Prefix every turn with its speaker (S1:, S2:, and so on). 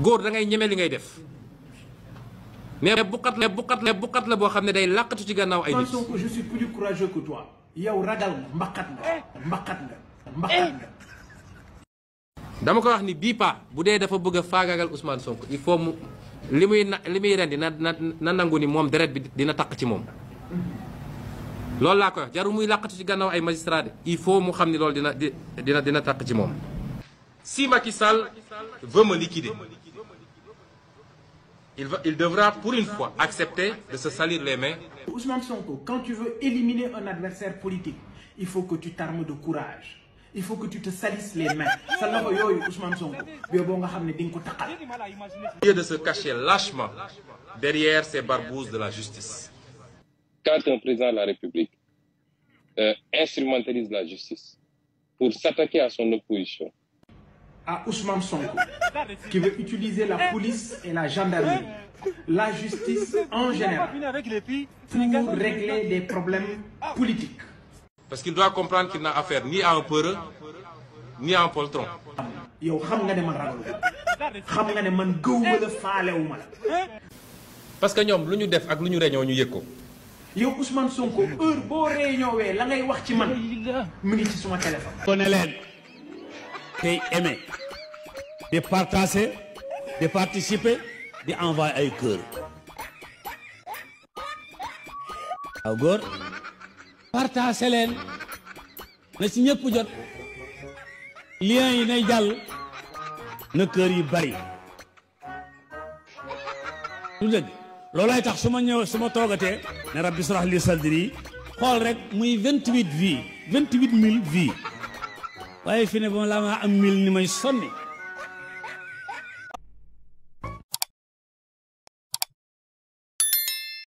S1: góor da ngay ñeme li ngay def mais bukat la boo xam ne day làqatu ci gannaaw ay nit.
S2: Sonko, je suis plus courageux que toi. yow ragal nga mbaqat nga.
S1: dama ko wax ni bii pa bu dee dafa bëgg a faagaagal Ousmane Sonko il faut mu li muy rendi na nangu ni moom deret bi dina taq ci moom. loolu laa koy wax jarul muy làqatu ci gannaaw ay magistrat il faut mu xam ni loolu dina taq ci moom. si Macky Sall veut me liquider il devra pour une fois accepter de se salir les mains.
S2: Ousmane Sonko, quand tu veux éliminer un adversaire politique, il faut que tu t'armes de courage. Il faut que tu te salisses les mains. Ousmane Sonko,
S1: au lieu de se cacher lâchement derrière ces barbouzes de la justice.
S3: Quand un président de la République instrumentalise la justice pour s'attaquer à son opposition,
S2: à Ousmane Sonko, qui veut utiliser la police et la gendarmerie, la justice en général, pour régler des problèmes politiques.
S1: Parce qu'il doit comprendre qu'il n'a affaire ni à un peureux, ni à un poltron. Parce que ñoom lu ñu def ak lu ñu réunion ñu yëg ko.
S2: yow Ousmane Sonko heure boo réunion wee la ngay wax ci man mu ngi ci suma téléphone.
S4: Connais leen tey aimer de partager de participer di envoyer ay cœur. waaw góor partager leen na ci ñëpp jot lien yi nay jàll na kër yi bari lu dëgg loolay tax su ma ñëw su ma toogatee ne rabbi shrah li sadri xool rek muy 28 vies 28000 vies waaye fi ne ba la ma am 1000 ni may sonni